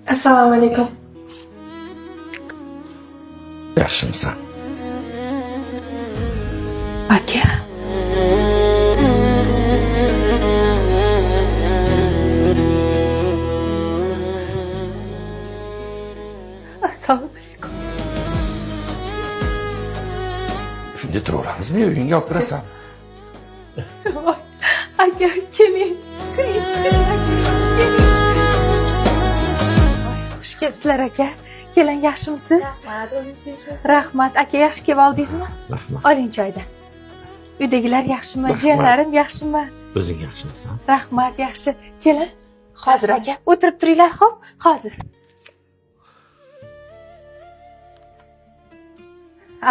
Assalomu alaykum. Yaxshimisan? Aka. Assalomu alaykum. Shunday turaveramizmi? Uyingga olib kirasan. Voy, aka, keling. Kiring, kiring, aka, keling. Voy, xush kelibsizlar, aka. Keling, yaxshimisiz? Rahmat, o'zingiz tinchmisiz? Rahmat, aka, yaxshi kelib oldingizmi? Rahmat. Oling choydan. Uydagilar yaxshimi? Rahmat. Jiyanlarim yaxshimi? O'zing yaxshimisan? Rahmat, yaxshi. Kelin, hozir aka, o'tirib turinglar, xo'p? Hozir.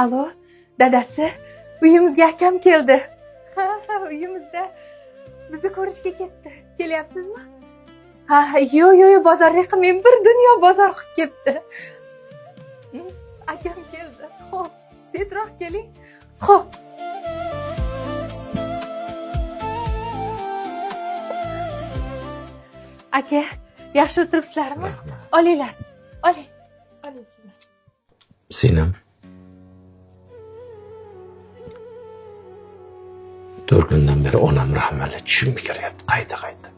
Alo, dadasi, uyimizga akam keldi. Ha, ha, uyimizda bizni ko'rishga ketdi. Kelyapsizmi? Ha, yo'q, yo'q, yo'q, bozorlik qilmang, bir dunyo bozor qilib ketdi. Akam keldi. Xo'p, tezroq keling. Xo'p. Aka, yaxshi o'tiribsizlarmi? Rahmat. Olinglar. Oling. Oling sizni. Singlim. 4 kundan beri onam rahmatli tushimga kiryapti qayta qayta.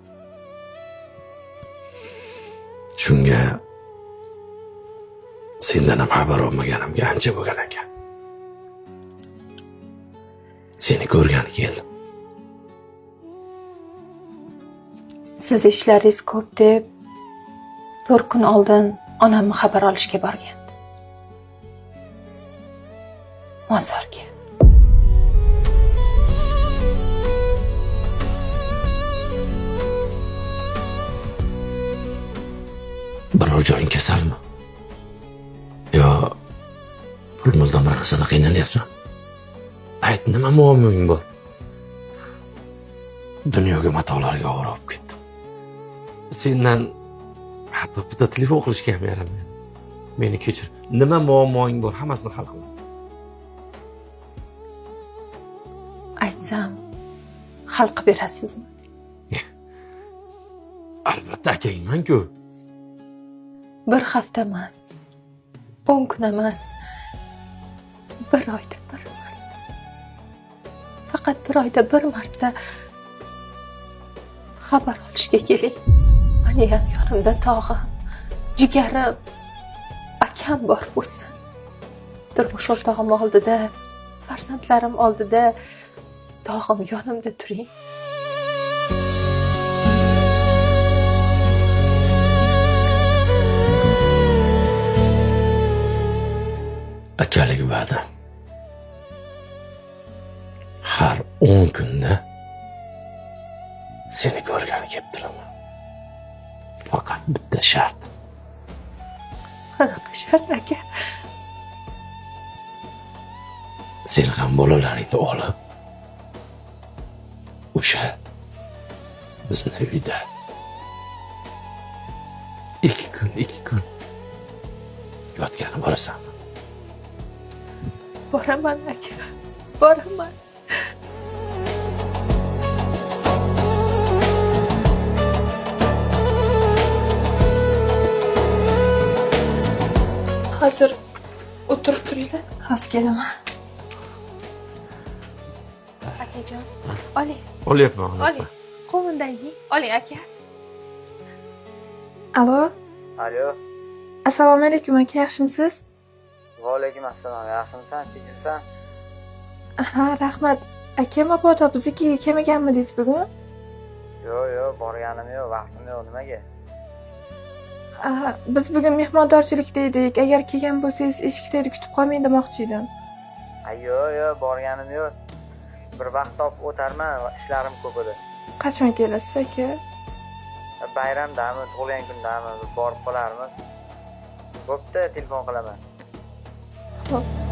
Shunga sendan ham xabar olmaganimga ancha bo'lgan ekan. Seni ko'rgani keldim. Siz ishlaringiz ko'p deb 4 kun oldin onamni xabar olishga borgandi. Mozorga. Biror joying kasalmi? Yo pul muldan bir narsada qiynalyapsan? Ayt, nima muammoing bor? Dunyoga matolarga ovora bo'lib ketdim. Sendan hatto bitta telefon qilishga ham yaramaydi. Meni kechir. Nima muammoing bor, hammasini hal qilaman. Aytsam, hal qilib berasizmi? Albatta, akangman-ku. Bir hafta emas, 10 kun emas, bir oyda bir marta. Faqat bir oyda bir marta xabar olishga keling. Mani ham yonimda tog'am, jigarim, akam bor bo'lsin. Turmush o'rtog'im oldida, farzandlarim oldida tog'im yonimda turing. Akalik va'da. Har 10 kunda seni ko'rgani kelib turaman. Faqat bitta shart. Qanaqa shart, aka? Sen ham bolalaringni olib o'sha bizni uyda 2 kun, 2 kun yotgani borasanmi? Boraman, aka. Boraman. Hozir o'tirib turinglar. Hozir kelaman. Akajon, oling. Olyapman, olyapman. Oling. Qo'limdan yeng. Oling, aka. Alo. Alo. Assalomu alaykum aka, yaxshimisiz? Va alaykum assalom. Yaxshimisan, tinchmisan? Ha, rahmat. Aka, mabodo biznikiga kelmaganmidingiz bugun? Yo'q, yo'q, borganim yo'q, vaqtim yo'q, nimaga? Aha, biz bugun mehmondorchilikda edik. Agar kelgan bo'lsangiz, eshik tagida kutib qolmang demoqchi edim. Ay, yo'q, yo'q, borganim yo'q. Bir vaqt topib o'tarman, ishlarim ko'p edi. Qachon kelasiz, aka? Bayramdami, tug'ilgan kundami, borib qolarmiz. Bo'pti, telefon qilaman. Xo'p.